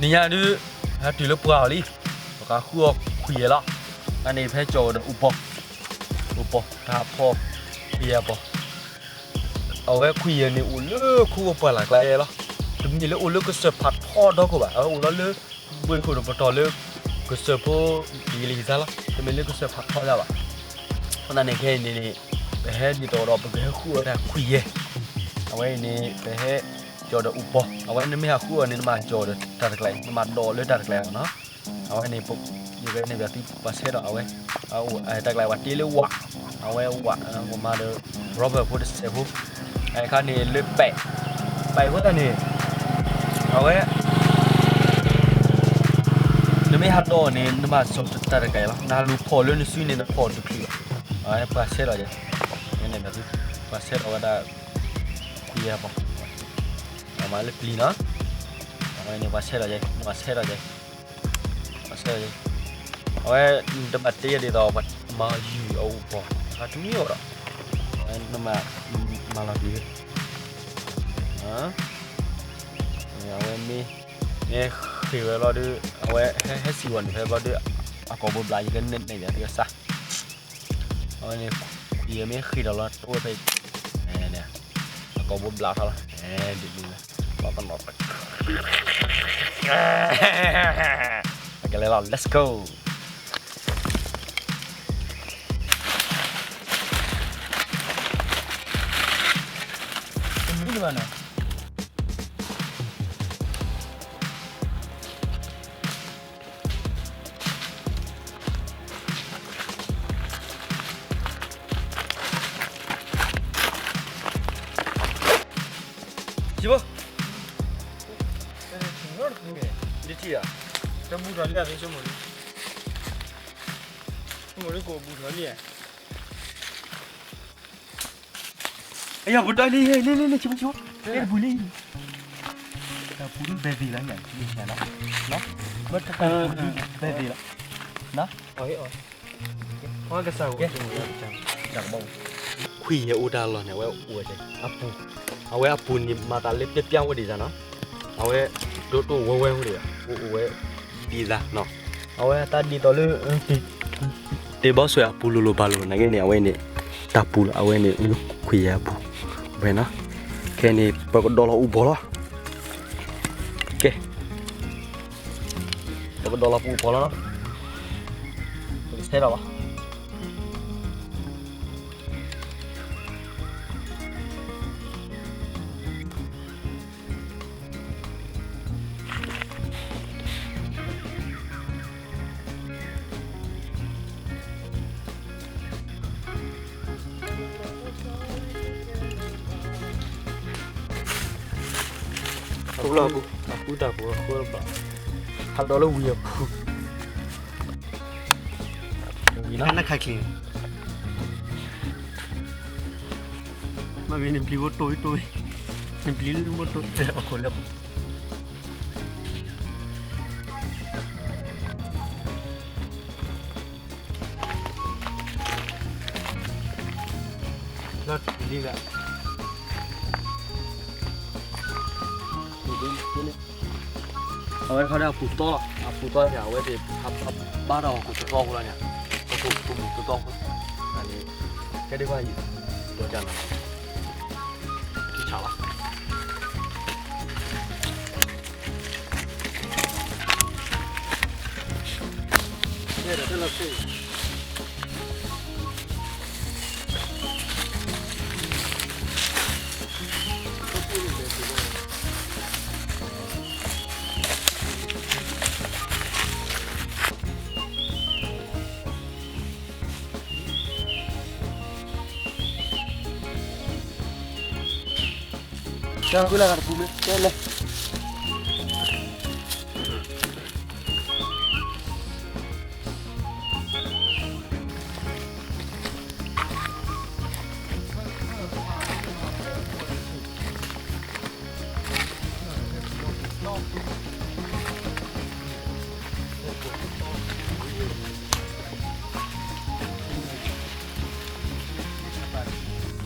နံၤညါဒုး ဟဲတုၤလၢပှၢ်အီၤလံ, ပကဃုအီၣ်ခွံယဲၢ်လီၤ. အန့ၣ်ဖဲကၠီၤဒီးအူပီၤ, အူပီၤ တၢ်ဖီခွံယဲၢ်ပီၤ, အဝဲခွံယဲၢ်န့ၣ်အိၣ်လၢခိၣ်ပှၢ်လၢ်ကျါယဲၢ်လီၤ. တမ့ၢ်လၢအိၣ်လၢကစၢၢ်ဖးထီဒီခိၣ်ဘၣ်, အဝဲအိၣ်လီၤလၢ ဘှ့ၣ်ခိၣ်ဒီးပတီၢ်လၢ ကစၢၢ်ဖိ ဒ်လံသးလီၤ. တမ့ၢ်လၢကစၢၢ်ဖးထီဒၣ်ဘၣ်. အဃိသတးန့ၣ် ခဲအံၤန့ၣ်န့ၣ် ပဟဲဒ်သိးဒီး ပကဟဲဃုအီၣ်တၢ်ခွံယဲၢ်, အဝဲအံၤန့ၣ် ပဟဲကၠီၤဒီးအူပီၤ, အဝဲနမ့ၢ်ဟးဃုအီၣ်န့ၣ် နမၤကၠီၤဒီးတၢ်တကျဲ, နမၤဒိးလၢတၢ်တကျဲလီၤနီၤ. အဝဲန့ၣ် ယကနဲၣ်ပၠးသု ပှၤဆဲးထီၣ်အဝဲ, တၢ်တကျဲပှၤတ့လၢဝး, အဝဲဝး ပမၤဒီး rubber ဖိတစဲးဖိ, အခါန့ၣ်လၢပဲး, ပဲးအဃိသတးန့ၣ် အဝဲ နမ့ၢ်ဟးဒိးန့ၣ် နမၤကၠီၤတၢ်တကျဲလီၤ. နလူၤဖီၣ်လၢနစုန့ၣ် နဖီၣ်တချုးဘၣ်. အဝဲပှၤဆဲးထီၣ်ယဲ, ပှၤဆဲးထီၣ်ဝဲဒၣ် ခွံယဲၢ်ပီၤ, အမၤလၢပျံၤနီၤ, အဝဲန့ၣ် ပှၤဆဲးထီၣ်ယဲ, ပှၤဆဲးထီၣ်ယဲ, ပှၤဆဲးထီၣ်ယဲ, အဝဲ တဘၣ်တ့ဒ်သိး ပှၤမၤယုၢ်အအူပီၤ အခါတမံၤအီၤဒီး အဝဲ မၤလီၤတံၢ် အဝဲမ့ၢ် မ့ၢ်ဃ့ၢ်ဝဲဘျီဒုး အဝဲဟဲ ဟဲစံၣ်ဝဲန့ၣ် ဖဲဘျီဒုး အကိာ်ဘိဘျး ယကနဲၣ်န့ၣ်ယကစၢ်, အဝဲန့ၣ် ခွံယဲၢ်မ့ၢ်ဃ့ၢ်ဒီးလီၤ တိၢ်ဝဲဖဲ အကိာ်ဘိဘျးထီၣ်လီၤ, ဒ်န့ၣ်လီၤ, လီၤကနီၤ ကလဲၤလီၤ let's go. ဒ်ထံၣ်ဧါ, တဘူၣ်ထီၣ်လံ အသ့ဆိကမိၣ်လံ, ဆိကမိၣ်လံ ကအိၣ်ဘူၣ်ထီၣ်လံဧါ. အယၤပဒီလံ လံ လံ လံ ဆိကမိၣ်ဆိကမိၣ်, လံတဘူၣ်လံ, တၢ်ပူၤဒုးဘဲသ့ၣ်လီၤ ယၤ ယၤနီၤ, ဘၣ်တၢ်ပူၤဒုးဘဲသ့ၣ်လီၤ, နီၤ, ခွံယဲၢ်အိၣ်တၢ်လီၢ်န့ၣ် အဝဲအိၣ်ဝဲအပူၤ, အဝဲအပူၤန့ၣ် မၤသးလၢပျၢ်ပျၢ်ဝဲဒၣ်နီၤ, အဝဲတိၢ်တိၢ်ဝဲဝဲအိၣ်ဒံး, အိၣ်ဝဲဒ်သးနီၤ, အဝဲတၢ်ဒ်သိးလၢ တ့ဘီဆွဲအပူၤလိၤလိၤဘၣ်လိၤ နာ်က့န့ၣ် အဝဲန့ၣ် တၢ်ပူၤလီၤ, အဝဲန့ၣ် ခွံယဲၢ်အပူၤ ဝဲနီၤ, ခဲအံၤန့ၣ် ပကဒီးလီၤအူပီၤလီၤ, ကဲ ပကဒီးလီၤပူၤပီၤလီၤနီၤ, ပကဆဲးထီၣ်လီၤ. အပူၤလီၤအပူၤ, အပူၤတၢ်ပူၤအဃိဘၣ်, ဟးဒီးလၢဝံၤအပူၤ, ဝံၤနီၤ နခါချ့, မ့ၢ်ဝံၤနပျံၤဖိတိၢ်တိၢ်, နပျံၤလၢမ့ၢ်တိၢ်အခိၣ်လၢ လီၤတံၢ်လံလၢ, အဝဲခီဒၣ်အပူၤတီလီၤ, အပူၤတီန့ၣ် အဝဲသ့ၣ် ဘၣ်တၢ်အီၤကိၣ်တတီဖိလီၤန့ၣ်, အကိၣ်ကိၣ်မူၤတတီဖိ, အန့ၣ် ကဲဒ်ဘၣ်ယံၤ, ဒီးကၢ်နီၤ, ထံဆးလီၤ. ကဲ ကွၢ်လၢဂၤတပူၤမ့ၢ် ကဲလဲၣ်.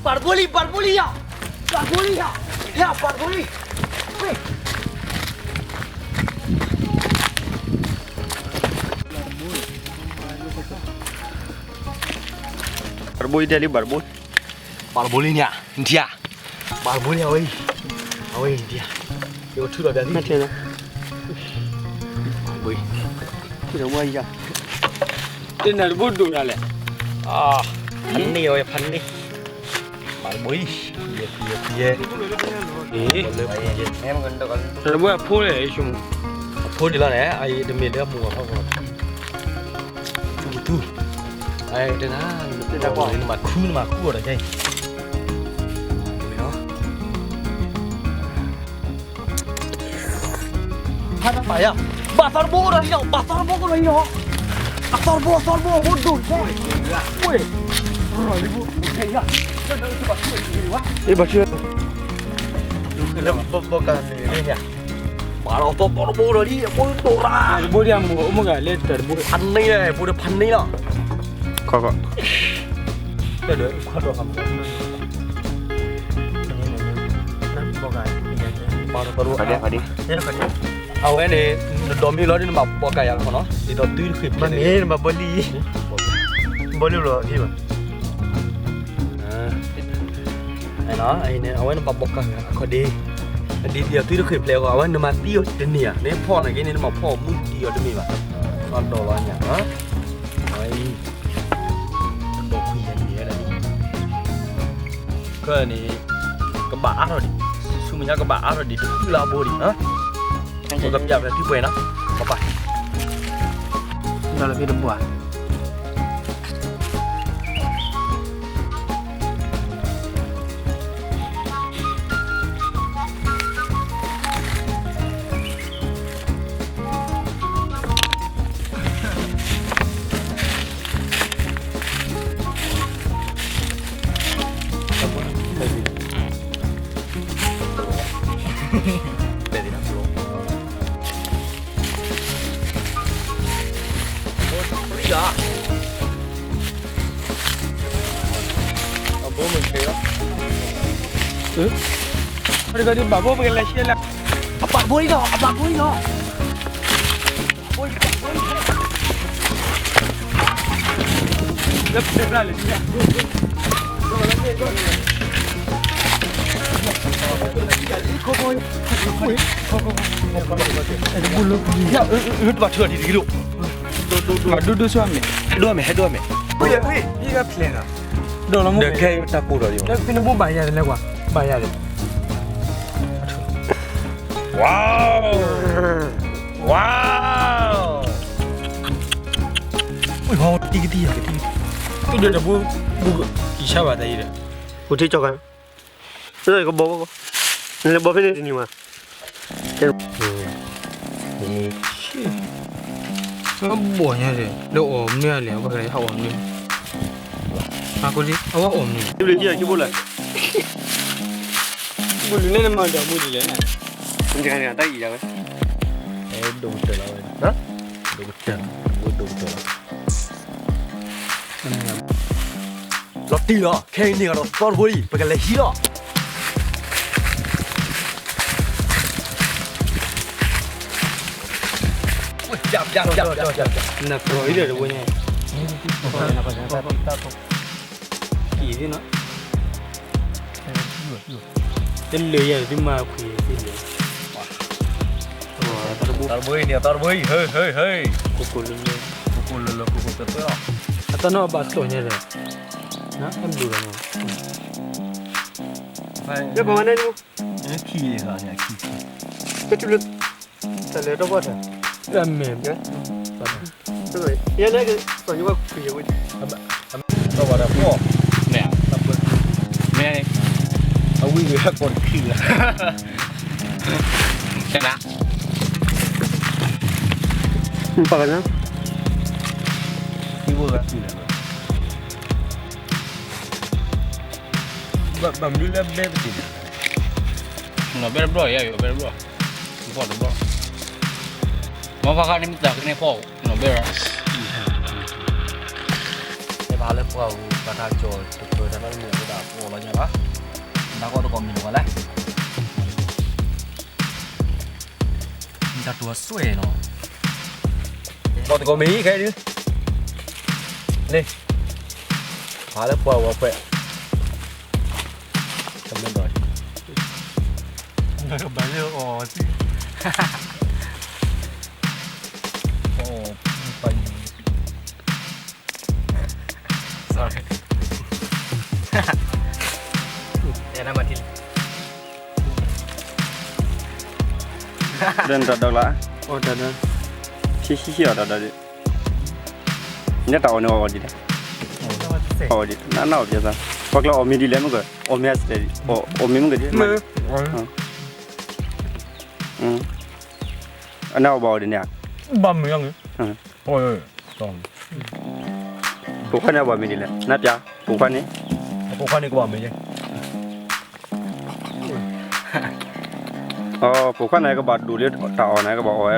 ပာ်တဘိလံ ပာ်တဘိလံယၤ, ပာ်တဘိလံယၤ, ယၤပာ်တဘိလံ, ဝ့ၢ်, ဘၣ်တဘိအံၤတဲလံ ဘၣ်တဘိ, ဘၣ်တဘိလံန့ၣ်, နထံၣ်ဧါ, ဘၣ်တဘိလံအဝဲအံၤ, အဝဲအံၤနထံၣ်ဧါ, ယကထုးထီၣ်ပျးသု, ဘၣ်တဘိအံၤ, တနၢ်တဘိဒိၣ်ဒၣ်လဲၣ်, ဖးန့ၢ်ဝဲဖးန့ၢ်, ဘၣ်တဘိအံၤ, ယဲ, ယဲ, ယဲ, တနၢ်တဘိအဖိလဲၣ်, ယဆိကမိၣ်, အဖိဒံးလီၤန့ၣ်, အအံၤတမ့ၢ်လၢအမိၢ်အဖီခိၣ် ထူကထူ, အဲ, တနၤ, နမၤခူ နမၤခူအီၤဒီးကဲအံၤ, ဖးတၢ်ပာ်ယၤ, ဘၣ်သီတဘိကဒီးအံၤလီၤ, ဘၣ်သီတဘိကဒီးအံၤလီၤ, အသီတဘိ အသီတဘိ အဘိဒိၣ်, ဝ့ၢ်, ရၤလံဘိ, ဘၣ်ဆၢ, ဘၣ်ဒီးအသီတဘိဒီးလံ အဘိဒိၣ်ရၤ, တဘိဒီးမ့ၢ်အိၣ်မ့ၢ်ဂ့ၤလၢတၢ်တဘိ, ဖးန့ၢ်လီၤ, ဘိဒီးဖးန့ၢ်လီၤ, ခီခီ, ဒီးခွါဒီးခါမ့ၢ် ဖးဒံ, ဖးဒံ, အဝဲန့ၣ် နဒိးမ့ၢ်လီၤဒ်နဘၣ်ဘီကၤယၤလီၤခီနီၤ, ဒ်သိးသုတဃ့ၢ်ဖျဲးန့ၣ်, ဘၣ်ဘီလံ, ဘီလံလီၤဒံးဘၣ်, အဝဲန့ၣ်ဘၣ်ဘီကၤအခီဒ့, ဒ်သိးသုတဃ့ၢ်ဖျဲးအဂီၢ် အဝဲနမၤသံအီၤတန့ၢ်ဧါ, နဖီၣ်နာ်က့န့ၣ် နမၤဖီၣ်အီၤမူဒံးအီၤတမ့ၢ်ဘၣ်, အဒိးလီၤညါ, အဝဲအံၤ ဒိးခွံယၤန့ၣ်ဝဲဒၣ်, ခဲန့ၣ် ကဘၣ်အါထီၣ်ဒံး, ဆူမဲာ်ညါကဘၣ်အါထီၣ်ဒံး တဖုလၢအဘိဒံး, ပကပျးဖျါသုပှဲၤနီၤ, ပပၢ်, ဒီးလၢဖဲတဘိဧါ ဘၣ်ဘိပကလဲၤရှဲလၢ, အဘၣ်ဘိအံၤဒီး အဘၣ်ဘိအံၤဒီး ဒိၣ်ဒိၣ်ဆိမ့ၢ်, ဒိၣ်မ့ၢ် ဟဲဒိၣ်မ့ၢ်, ဒိၣ်လီၤမ့ၢ်, ဒီးခဲအံၤတၢ်ကိၢ်ဒီး, ဒီးဖဲနဘိဘၣ်ယၤတလဲကွၢ်, ဘၣ်ယၤတလဲ, ဝါ, ဝါ, ဝါ, တံၢ်ကတံၢ်, ကတံၢ်, တံၢ်ဒီးတဘိ, ဘူကံဆါဘၣ်တၢ်အံၤဒီး, ဘူထံကၠီကါ, ကဘီ, နလဲၤဘီဖဲန့ၣ်တနံၤမး ဘီညါဒီး လၢအီၣ်မနုၤလဲၣ်, အဝဲကလဲၤဟးအီၣ်မနုၤ, အဝဲအီၣ်မနုၤ, ဘိလူၤန့ၣ် နမၤဒီးမူဒ်လဲၣ်, တၢ်အံၤယၤဝဲ, ဒိၣ်ကတၢၢ်လီၤဝဲ, ဒိၣ်ကတၢၢ်, ဒိၣ်ကတၢၢ်လီၤ. လီၤတံၢ်လီၤ, ခဲအံၤန့ၣ်ဒီးသီတဘိလံ, ပကလဲၤဟံးလီၤ. နကြၢးအံၤဒီးတဘိညါ, ကံၣ်သ့ၣ်နီၤ, တလၢာ်ယၤဒုးမၤခွံသ့ၣ်လဲၣ်, သီတဘိအံၤန့ၣ် သီတဘိအံၤ ဟ့ ဟ့ ဟ့, ကိၢ်ကိၢ်လၢလၢ, ကိၢ်ကိၢ်လၢလၢ ကိၢ်ကိၢ်သၢသၢလီၤ, အတၢ်နီၢ်ဘၣ်ကျိၣ်ညါဒီး, တဘျုးဒီး, လၢကီၢ်ဝဲန့ၣ်, ခံ, ခံ, တၢ်လဲၤတဘီထၢ, မဲာ်, ယဲန့ၣ်ကစီၤယိၤဘၣ်ခွံယဝံၣ်, တဘၣ်ဒီးဖီၣ်, မ့ၢ်, မ့ၢ်, အဝံၣ်ဂ့ၤဟဲကီၢ်တခံလၢာ်, တဲနၤ, ပှၤကနၤ, သံဝဲဂၤသံလၢာ်, ဘၣ်မနုၤလၢဘဲပတံၢ်န့ၣ်, နီၢ်ဘဲတဘျီယဲ ယဘဲတဘျီ, ဘီၣ်တဘျီ, မ့ၢ်ဖးခါန့ၣ်မ့ၢ်တၢ်ကန့ၢ်ဖီၣ်, နီၢ်ဘဲ, တဲဘၣ်လၢပှၤဂုၤပှၤတၢ်ကၠီၣ်တပၢၤတၢ်နီတမံၤအဃိဒီး ပအီၣ်လီၤညါဘၣ်, နၢ်ကီၢ်တကီၢ်မံၤတကီၢ်လဲၣ်, မ့ၢ်တၢ်တိၤအစွဲနီၤ, ကီၢ်တကီၢ်မံၤခဲအံၤဒုး, လ့ ဖးလၢပှၤဝဲဖဲ ကမ့ၢ်ဒီး ကဘၣ်လၢအီၤသံ အီၤ ပၢ်ယံၤ sorry အဲနမၤထံ ဒ်နတၢ်ဒီးလၢ အိၣ်တၢ်ဒီး ဟံၣ်ဟံၣ်ဟံၣ်အီၤတၢ်ဒီးဒ် နတၢ်အီၣ်န့ၣ်အီၣ်ဒ်လဲၣ် အီၣ်ဒ် နနအီၣ်ပျဲသး ပှၤကျါအီၣ်မ့ၤဒ်လဲၣ်မ့ၢ်က အီၣ်မ့ၤအစဲး အီၣ်မ့ၤမ့ၢ်ကဒ် အနအီၣ်ဘၣ်အီၤဒ်န့ၣ် ဘၣ်မ့ၢ်အီၤ ပိာ်ခွါန့ၣ်အဘၣ်မ့ၢ်ဒ်လဲၣ် နပျဲ ပိာ်ခွါန့ၣ် ပိာ်ခွါန့ၣ်ကဘၣ်မ့ၢ် ပိာ်ခွါန့ၣ်ကဘၣ်ဒိၣ်လၢတၢ်အီၣ်န့ၣ် ကဘၣ်အီၣ်ဝဲ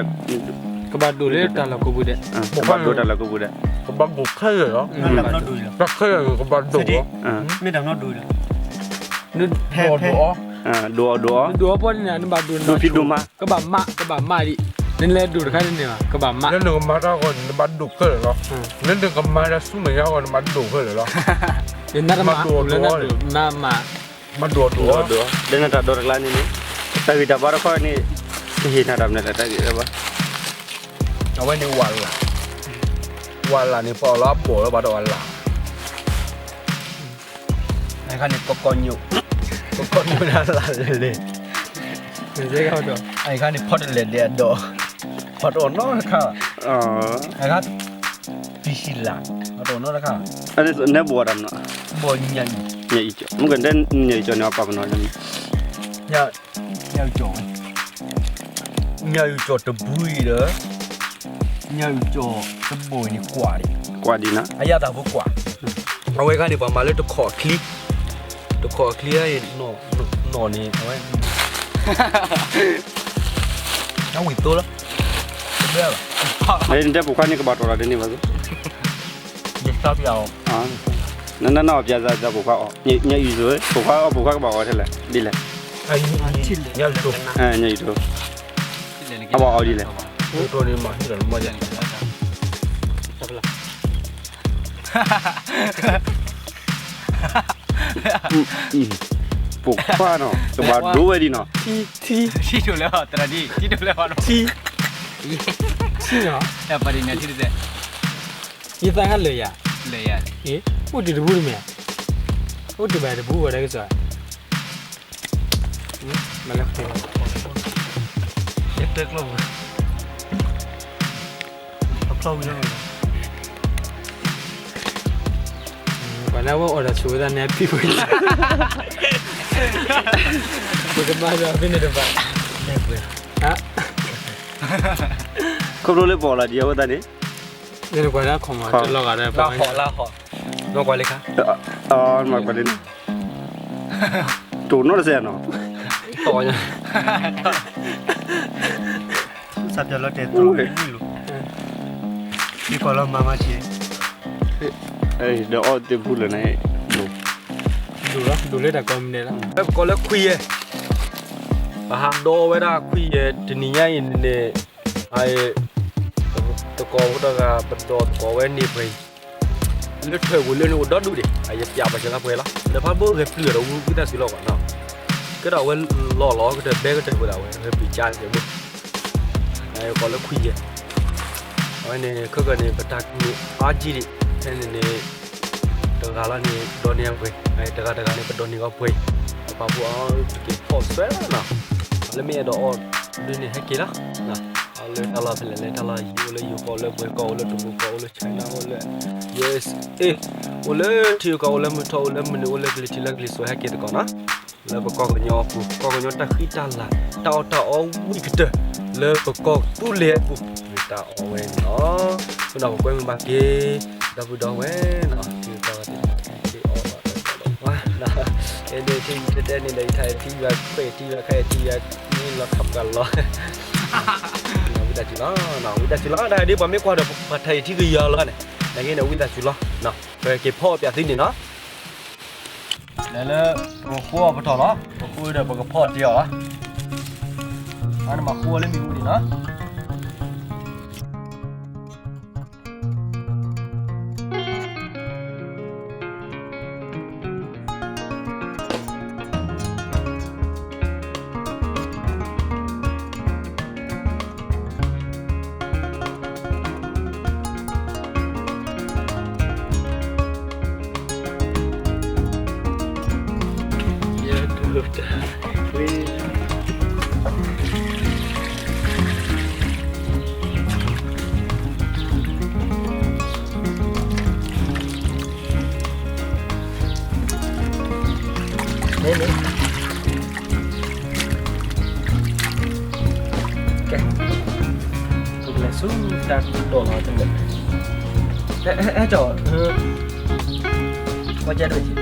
ကဘၣ်ဒိၣ်လၢတၢ်လီၢ်ကိးပူၤဒဲး ကဘၣ်ဒိၣ်တၢ်လီၢ်ကိးပူၤဒဲး ကဘၣ်ဒိၣ်ခဲလၢာ်လီၤ ခဲလၢာ်ကဘၣ်ဒိၣ်လီၤ မ့ၢ်တၢ်နီဒိၣ်လီၤ ဒိၣ်အီၤဒိၣ်အီၤ ဒိၣ်အီၤဒိၣ်အီၤ ဒိၣ်အီၤပှၤန့ၣ် နဘၣ်ဒိၣ် ဒိၣ်ဖံးဒိၣ်မး ကဘၣ်မး ကဘၣ်မးဒံး နလဲၤဒိၣ်တခါန့ၣ်န့ၣ် ကဘၣ်မး လၢနကမၤတၢ်အဂီၢ်န့ၣ် နဘၣ်ဒိၣ်ခဲလၢာ်လီၤ လၢနကမၤတၢ်ဆူမဲာ်ညါအဂီၢ် နဘၣ်ဒိၣ်ခဲလၢာ်လီၤ နတမၤဒိၣ်လၢနဒိၣ် နမၤ မၤဒိၣ်ဒိၣ် လၢနတၢ်ဒိးတကျါန့ၣ်န့ၣ် တၢ်ဂ့ၢ်တၢ်ဘါတခီန့ၣ် ကဟ့ၣ်နၤတၢ်မနုၤလဲၣ် တၢ်ဂ့ၢ်တၢ်ဘါ အဝဲန့ၣ်ဝးလး ဝးလးန့ၣ် ပှၤအီၣ်လၢအဘီၣ်လၢဘၣ်ဒီးဝးလး အခါန့ၣ် ကကီညိၣ် ကကီညိၣ်လၢလးလဲၣ် အခါန့ၣ် ဖီတလဲၣ်ဒဲးအဒီး ဖီတအီၣ်နီတခါ အခါ ပံၤဆံလး ဖီတအီၣ်နီတခါ နဲဘိးတၢ်မနီၤ ဘိးညၣ်အံၤ ညၣ်အံၤကၠီ မ့ၢ်ကဒဲညၣ်အံၤကၠီန့ၣ် အပာ်ပနီၤ ညၣ်အံၤကၠီ ညၣ်အံၤကၠီတဘုအံၤဒီး ညၣ်အံၤကၠီတဘိအံၤန့ၣ် ကွၢ်ဒံး ကွၢ်ဒံးနီၤ အယၤသးဖိကွၢ် အဝဲခါန့ၣ် ပှၤမၤလၢတခီၣ်အချံ တခီၣ်အချံအံၤ နီၢ်န့ၣ် အဝဲ နဝံၣ်သိလီၤ နတဲပိာ်ခွါန့ၣ်ကဘၣ်တီၢ်လီၤတန့ၢ်ဘၣ်သိး ယသးပျၢ်အီၤ နနနအီၣ်ပျဲသးပိာ်ခွါအီၣ် ညၣ်အံၤသိး ပိာ်ခွါအီၣ်ပိာ်ခွါကဘၣ်အီၣ်ထဲလဲၣ် ဒ်လဲၣ် ညၣ်အံၤသိး အဘၣ်အီၣ်ဒ်လဲၣ် ပိာ်ခွါနီၤ ကဘၣ်ဒိဝဲဒ်နီၤ ထံ ထံ ထံဒိၣ်လၢအီၤ သရၣ်ဒ် ထံဒိၣ်လၢအီၤ ထံ ထံနီၤ ပှၤဒ်န့ၣ်ထံတစဲး ယသးဟးလၢာ်ယၤ လၢာ်ယၤ အိၣ်တ့ၢ်တဘူးတမ့ၢ် အိၣ်တ့ၢ်ဘၣ်တဘူးဝဲဒၣ်ကစီၣ် မၤလၢ ယတဲကျိ အဖျီဝံၤလီၤ ပှၤလၢအဝဲအီၣ်တၢ်ဆိးဝဲဒၣ်န့ၣ် အဖံဖု ပကမၤဒီးဖဲန့ၣ်တဘၣ် ဟါ ခီဖျိလၢပအီၣ်လၢဒ်အဝဲသတးန့ၣ် လၢနကွၢ်လၢခီၣ်မး တလီၤဂာ်ဒီး လၢဟီၣ်လၢဟီၣ် နီၢ်ကွၢ်လံခါ မၤကွၢ်လံ တိၢ်နီတစဲးနီၤ သီၣ်ညါ စၢ်ပျၢ်လီၤတဲာ်သီၣ်လီၤ ယကွၢ်လီၤမၤမၤဆံး ဒီးအီၣ်သ့ၣ်ဖူလၢၤန့ၣ် ဒိၣ်လီၤ ဒိၣ်လၢတၢ်ကိးမံၤဒဲးလီၤ ပကိးလၢခွံယဲၢ် ပဟးဒီဝဲဒၣ်ခွံယဲၢ် တနံၤညါအံၤန့ၣ် အ သကိးဖိတဂၤ ပဒိးသကိးဝဲန့ၢ်ပှဲၤအံၤ လၢထွဲပူၤလၢန့ၣ်အိၣ်ဒီဒူၣ်ဒံး အယပျးဘၣ်စၢၤလၢပှဲၤလီၤ လၢဖးဘိဂဲၤပျုၢ်ဒီးဝံသးစူၤလီၤကွၢ်နီၤ ကဲထီၣ်ဝဲလီၤလီၤကတၢၢ်ဘဲကတၢၢ်ဝဲဒၣ်ဝဲ ဂဲၤပျုၢ်ကၠါန့ၣ်ဘိ ကိးလၢခွံယဲၢ် အဝဲန့ၣ် ခဲကနံၣ်န့ၣ် ပတၢ်ကမူၤအါကံဒံး ဖဲန့ၣ်န့ၣ် တဂၤလီၤန့ၣ် ဒိးန့ၢ်အပှဲၤ တဂၤတဂၤန့ၣ် ပဒိးန့ၢ်အီၤပှဲၤ ပပာ်ဖှိၣ်အီၤ ပက့ၤဖီၣ်ဆွဲလီၤနီၤ လၢမ့ၢ်အဲၣ်ဒိးအီၣ်ဒ်န့ၣ် ဟဲက့ၤလီၤ အလၢတၢ်လီၢ်ဖဲလဲၣ်လဲၣ် တၢ်လီၢ်ယံၤ အိၣ်လၢယိၤကီၢ် အိၣ်လၢပှဲၤကီၢ် အိၣ်လၢတရူးကီၢ် အိၣ်လၢ China အိၣ်လၢ ယူၢ်အ့ၣ်စ့ၣ် အိၣ်လၢထံဂုၤကီၢ် အိၣ်လၢမုၢ်ထီၣ် အိၣ်လၢမုၢ်နုာ် အိၣ်လၢကလံၤထံးလၢကလံၤစိး ဟဲက့ၤသကိးနီၤ လၢပကီၢ်ကညီအပူၤ ကီၢ်ကညီတၢ်ဃံတၢ်လၤ တၢ်အီၣ်တၢ်အီဝံၤကတၢၢ် လၢပကီၢ်သူလ့ၤအပူၤ မ့ၢ်တၢ်အီၣ်ဝဲန့ၣ်လီၤ. ပနီၢ်ပကွဲမုၢ်ဘၣ်က့ၤ ဒီပုၢ်ဒီဝဲၢ်နီၤ ထံကီၢ်သ့ၣ်တဖၣ် ထံအီၣ်ဘၣ်တၢ်ကီလီၤဝါ အဲန့ၣ်ထံယတဲတဲန့ၣ်ဒီး ယထါထံယွၤခွဲးထံယွၤခါထံယွၤမ့ၢ်လီၤခါပှၤလီၤ ဝံသးစူၤလီၤ ဝံသးစူၤလီၤ တၢ်ဒ်ပှၤမ့ၢ်ကွၢ်ဒီး ပှၤထါအံၤထံကယၤလီၤန့ၣ် နာ်က့န့ၣ် ဝံသးစူၤလီၤ ပက့ၤဖီအီၣ်ပၠးသုန့ၣ်နီၤ လဲၤလၢပဃိအီၤပထီၣ်လီၤ ပဃိဒီးပကဖီအီၣ်တ့ၢ်အီၤလီၤ အန့ၣ်မၤဃိအီၤလၢမ့ၣ်အူန့ၣ်နီၤ န့ၣ်, ကဲ, ပကလဲၤဆူတၢ်ဒိးလီၤတမ့ၢ်, ဟဲကီး, ပကဲဒိၣ်က့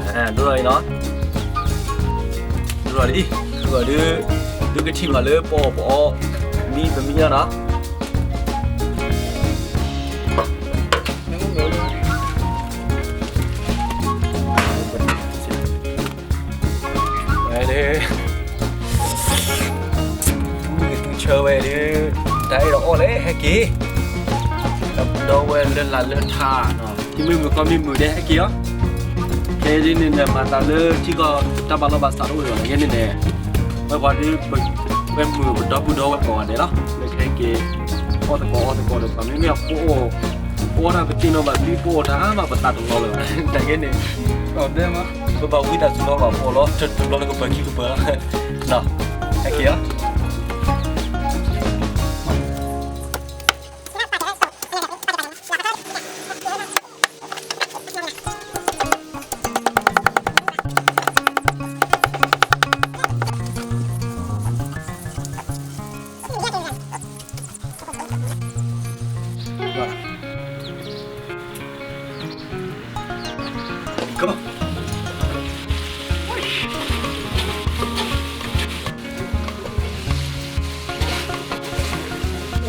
ၤ ဒိၣ်လီၤအံၤနီၤ, ဒိၣ်လီၤလံ, ဒိၣ်လီၤဒုး, ဒုးကထံၣ်ဘၣ်လၢပအီၣ်ပအီ, မံပမံလီၤနီၤ. ဝဲဒၣ်, မုၢ်ကသူဆၢဝဲဒၣ်, တၢ်အဲၣ်ဒိးအီၣ်လဲၣ်ဟဲက့ၤ, ဒီးဝဲလၢလာ်လၢထါနီၤ, ထံမ့ၢ်မုာ်ကီၢ်မ့ၢ်မုာ်ဒဲးဟဲက့ၤအီၤ, ခဲဒ်န့ၣ်န့ၣ် မၤသးလၢထံကီၢ်တၢ်ဘၣ်လီၢ်ဘၣ်စးတအိၣ်လၢၤဘၣ်န့ၣ်န့ၣ်, ဝဲပှၤဒ်, ဝဲမုာ်ပဒီပုၢ်ဒီဝဲၢ်ကိးဂၤဒဲးလီၤ, လၢကဟဲက့ၤ, အီၣ်သကိးအီသကိးဒီး ပှၤမ့မ့ၢ်အပအီၣ်, ပအီၣ်တၢ်ပတ့ၢ်နီၣ်ဘၣ်သုပအီၣ်တၢ်မးပသးတလီၤလၢၤဘၣ်, တၢ်ဂ့ၢ်န့ၣ်, ပဘၣ်ဝံသးစူၤလီၤဘၣ်ပအီၣ်လီၤ တဘျီလၢကပၢၤခံကပၢၤလီၤ, ဟဲက့ၤလီၤ.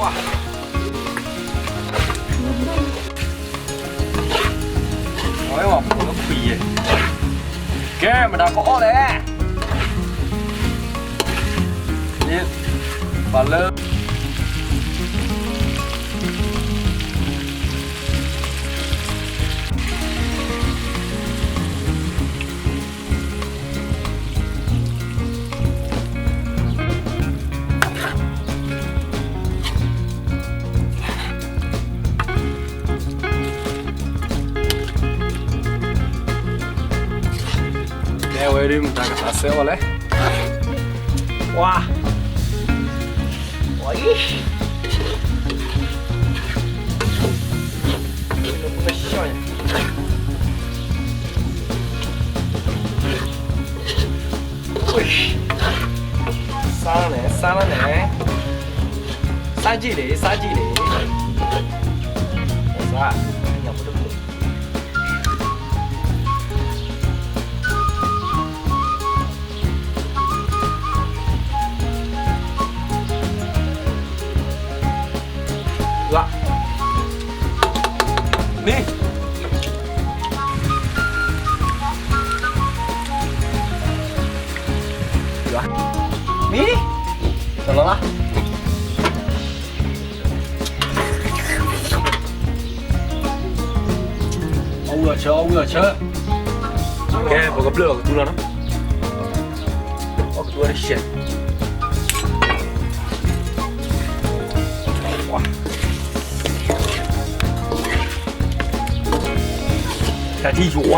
ဝဲ, အဝဲဖိလၢခွံယဲၢ်, ကဲမတၤကအီၣ်လဲၣ်, န့ၣ်, ပှၤလၢ ကဲဝဲဒၣ်မတၤကသးစဲအီၤလဲၣ်, ဝါ, ဝါအံၤ ပကရှော့, စါန့ၣ်, စါန့ၣ်, စါကံၣ်န့ၣ်, စါကံၣ်န့ၣ်, စါ, ညၣ်ဖိတဖိ ယွၤ, မ့ၢ်, ယွၤ, မ့ၢ်, တလီၤဘၣ်, အီၣ်ဝံၤအီၣ်ဆၢ, အီၣ်ဝံၤအီၣ်ဆၢ, ကဲ ပကဘျၢၣ်လီၤကသူလီၤနီၤ, အီၣ်ကသူဝဲတရှဲး တၢ်ထံၣ်ယွၤ, ယွၤ,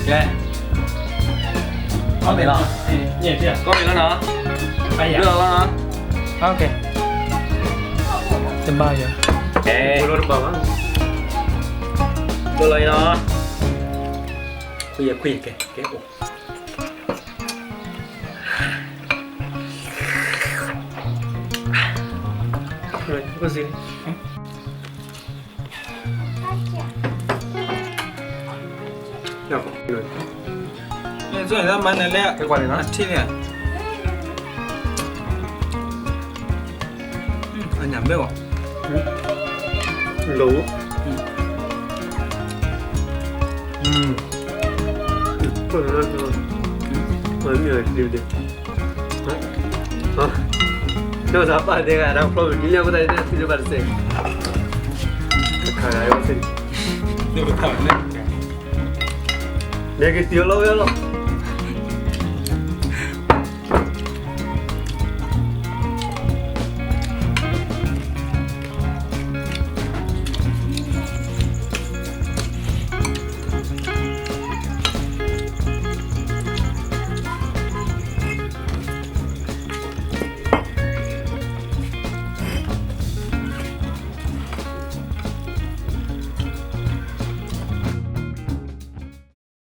ကဲ, ကီမ့ၢ်လီၤ, ကီမ့ၢ်လီၤနီၤ, လၢလီၤနီၤ, တဘၣ်ယၤ, ကဲ, လၢလီၤနီၤ, ခွံယဲၢ်ခွံယဲၢ် ကဲ, ကဲအိၣ် အညၣ်ဘဲၣ်ဝဲ, လီၤ, ဒီးတၢ်ပာ်ဒဲးဂၤ တၢ်ဖျီမုၢ်နံၤလၢအဃိသတးန့ၣ် တၢ်ထံၣ်လၢဘၣ်တစဲး, ခါဂၤဝဲသ့ၣ်, လဲၤက့ၤတုၤအလီၢ်ဝဲလီၤ.